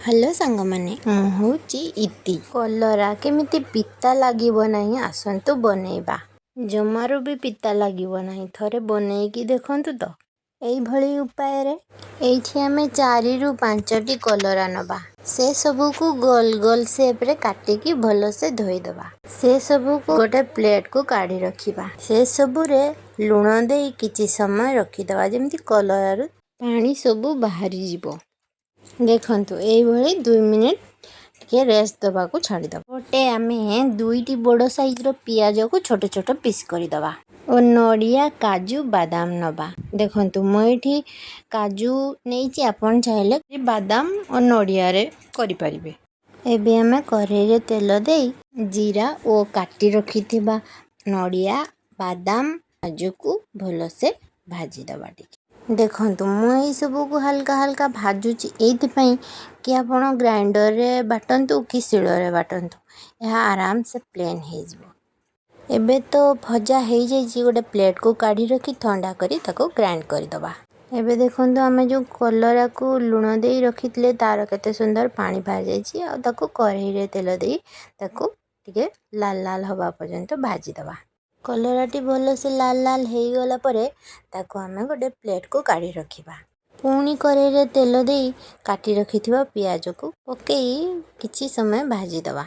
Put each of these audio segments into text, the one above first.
Hello ସାଙ୍ଗମାନେ, ମୁଁ ହେଉଛି ଇତି। କଲରା କେମିତି ପିତା ଲାଗିବ ନାହିଁ, ଆସନ୍ତୁ ବନେଇବା। ଜମାରୁ ବି ପିତା ଲାଗିବ ନାହିଁ, ଥରେ ବନେଇକି ଦେଖନ୍ତୁ ତ ଏଇଭଳି ଉପାୟରେ। ଏଇଠି ଆମେ 4ରୁ 5ଟି କଲରା ନେବା। ସେସବୁକୁ ଗୋଲ ଗୋଲ ସେପ୍ରେ କାଟିକି ଭଲସେ ଧୋଇଦେବା। ସେସବୁକୁ ଗୋଟେ ପ୍ଲେଟ୍କୁ କାଢ଼ି ରଖିବା। ସେସବୁରେ ଲୁଣ ଦେଇ କିଛି ସମୟ ରଖିଦେବା, ଯେମିତି କଲରାରୁ ପାଣି ସବୁ ବାହାରିଯିବ। ଦେଖନ୍ତୁ, ଏଇଭଳି 2 ମିନିଟ୍ ଟିକେ ରେଷ୍ଟ ଦେବାକୁ ଛାଡ଼ିଦେବା। ଗୋଟେ ଆମେ ଦୁଇଟି ବଡ଼ ସାଇଜ୍ର ପିଆଜକୁ ଛୋଟ ଛୋଟ ପିସ୍ କରିଦେବା ଓ ନଡ଼ିଆ, କାଜୁ, ବାଦାମ ନେବା। ଦେଖନ୍ତୁ, ମୁଁ ଏଇଠି କାଜୁ ନେଇଛି, ଆପଣ ଚାହିଁଲେ ବାଦାମ ଓ ନଡ଼ିଆରେ କରିପାରିବେ। ଏବେ ଆମେ କରେଇରେ ତେଲ ଦେଇ ଜିରା ଓ କାଟି ରଖିଥିବା ନଡ଼ିଆ, ବାଦାମ, କାଜୁକୁ ଭଲସେ ଭାଜିଦେବା ଟିକେ। ଦେଖନ୍ତୁ, ମୁଁ ଏଇସବୁକୁ ହାଲକା ହାଲକା ଭାଜୁଛି ଏଇଥିପାଇଁ କି ଆପଣ ଗ୍ରାଇଣ୍ଡରରେ ବାଟନ୍ତୁ କି ଶିଳରେ ବାଟନ୍ତୁ, ଏହା ଆରାମସେ ପ୍ଲେନ୍ ହେଇଯିବ। ଏବେ ତ ଭଜା ହେଇଯାଇଛି, ଗୋଟେ ପ୍ଲେଟ୍କୁ କାଢ଼ି ରଖି ଥଣ୍ଡା କରି ତାକୁ ଗ୍ରାଇଣ୍ଡ କରିଦେବା। ଏବେ ଦେଖନ୍ତୁ, ଆମେ ଯେଉଁ କଲରାକୁ ଲୁଣ ଦେଇ ରଖିଥିଲେ, ତା'ର କେତେ ସୁନ୍ଦର ପାଣି ବାହାରି ଯାଇଛି। ଆଉ ତାକୁ କରେଇରେ ତେଲ ଦେଇ ତାକୁ ଟିକେ ଲାଲ ଲାଲ ହେବା ପର୍ଯ୍ୟନ୍ତ ଭାଜିଦେବା। କଲରାଟି ଭଲସେ ଲାଲ ଲାଲ ହେଇଗଲା ପରେ ତାକୁ ଆମେ ଗୋଟେ ପ୍ଲେଟ୍କୁ କାଢ଼ି ରଖିବା। ପୁଣି କରେଇରେ ତେଲ ଦେଇ କାଟି ରଖିଥିବା ପିଆଜକୁ ପକାଇ କିଛି ସମୟ ଭାଜିଦେବା।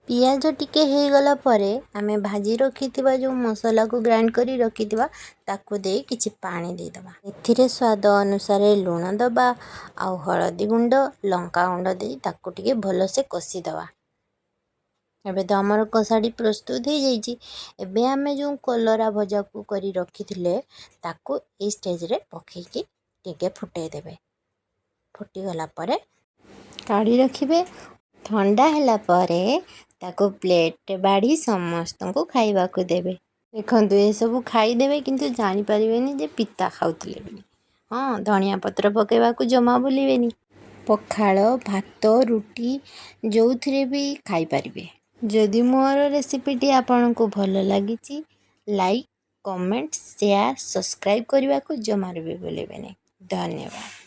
ପିଆଜ ଟିକେ ହେଇଗଲା ପରେ ଆମେ ଭାଜି ରଖିଥିବା ଯେଉଁ ମସଲାକୁ ଗ୍ରାଇଣ୍ଡ କରି ରଖିଥିବା, ତାକୁ ଦେଇ କିଛି ପାଣି ଦେଇଦେବା। ଏଥିରେ ସ୍ୱାଦ ଅନୁସାରେ ଲୁଣ ଦେବା ଆଉ ହଳଦୀ ଗୁଣ୍ଡ, ଲଙ୍କା ଗୁଣ୍ଡ ଦେଇ ତାକୁ ଟିକେ ଭଲସେ କଷିଦେବା। ଏବେ ତ ଆମର କଷାଟି ପ୍ରସ୍ତୁତ ହେଇଯାଇଛି। ଏବେ ଆମେ ଯେଉଁ କଲରା ଭଜାକୁ କରି ରଖିଥିଲେ, ତାକୁ ଏଇ ଷ୍ଟେଜ୍ରେ ପକାଇକି ଟିକେ ଫୁଟେଇ ଦେବେ। ଫୁଟିଗଲା ପରେ କାଢ଼ି ରଖିବେ। ଥଣ୍ଡା ହେଲା ପରେ ତାକୁ ପ୍ଲେଟ୍ରେ ବାଢ଼ି ସମସ୍ତଙ୍କୁ ଖାଇବାକୁ ଦେବେ। ଦେଖନ୍ତୁ, ଏସବୁ ଖାଇଦେବେ କିନ୍ତୁ ଜାଣିପାରିବେନି ଯେ ପିତା ଖାଉଥିଲେ ବୋଲି। ହଁ, ଧନିଆ ପତ୍ର ପକାଇବାକୁ ଜମା ଭୁଲିବେନି। ପଖାଳ ଭାତ, ରୁଟି, ଯେଉଁଥିରେ ବି ଖାଇପାରିବେ। ଯଦି ମୋର ରେସିପିଟି ଆପଣଙ୍କୁ ଭଲ ଲାଗିଛି, ଲାଇକ୍, କମେଣ୍ଟ, ସେୟାର, ସବସ୍କ୍ରାଇବ୍ କରିବାକୁ ଜମାରୁ ବି ଭୁଲିବେନି। ଧନ୍ୟବାଦ।